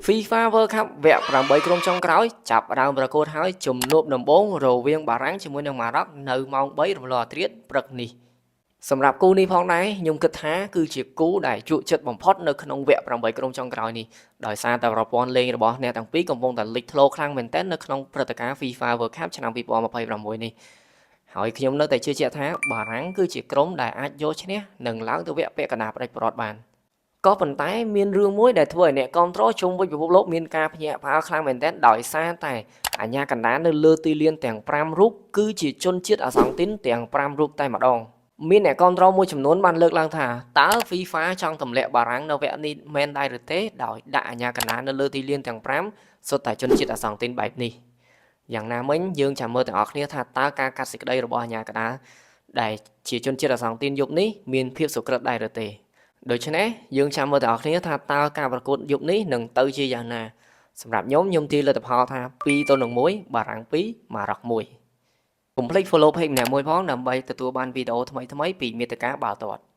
FIFA World Cup វគ្គ8ក្រុមចុងក្រោយចាប់ផ្ដើមប្រកួតហើយជំនួបដំបូងរវាងបារាំងជាមួយនឹងម៉ារ៉ុកនៅម៉ោង3រំលងអាធ្រាត្រព្រឹកនេះសម្រាប់គូនេះផងដែរខ្ញុំគិតថាគឺជាគូដែលជក់ចិត្តបំផុតនៅក្នុងវគ្គ8ក្រុមចុងក្រោយនេះដោយសារតែប្រព័ន្ធលេងរបស់អ្នកទាំងពីរកំពុងតែលេចធ្លោខ្លាំងមែនទែននៅក្នុងព្រឹត្តិការណ៍ FIFA World Cup ឆ្នាំ2026នេះហើយខ្ញុំនៅតែជឿជាក់ថាបារាំងគឺជាក្រុមដែលអាចយកឈ្នះនិងឡើងទៅវគ្គពាក់កណ្ដាលផ្ដាច់ព្រ័ត្របានក៏ប៉ុន្តែមានរឿងមួយដែលធ្វើឲ្យអ្នកគាំទ្រជុំវិញពិភពលោកមានការភ្ញាក់ផ្អើលខ្លាំងមែនទែនដោយសារតែអាជ្ញាកណ្ដាលនៅលើទីលានទាំង5រូបគឺជាជនជាតិអាសង់ទីនទាំង5រូបតែម្ដងមានអ្នកគាំទ្រមួយចំនួនបានលើកឡើងថាតើ FIFA ចង់ទម្លាក់បារាំងនៅវគ្គនេះមែនដែរឬទេដោយដាក់អាជ្ញាកណ្ដាលនៅលើទីលានទាំង5សុទ្ធតែជនជាតិអាសង់ទីនបែបនេះយ៉ាងណាមិញយើងចាំមើលទាំងអស់គ្នាថាតើការកាត់សេចក្តីរបស់អាជ្ញាកណ្ដាលដែលជាជនជាតិអាសង់ទីនយប់នេះមានភាពសុក្រិតដែរឬទេដូច្នេះយើងចាំមើលទាំងអស់គ្នាថាតើការប្រកួតយប់នេះនឹងទៅជាយ៉ាងណាសម្រាប់ខ្ញុំខ្ញុំទាយលទ្ធផលថា2-1បារាំង2ម៉ារ៉ុក1កុំភ្លេច follow page ម្នាក់មួយផងដើម្បីទទួលបានវីដេអូថ្មីៗពីមាតិកាបាល់ទាត់។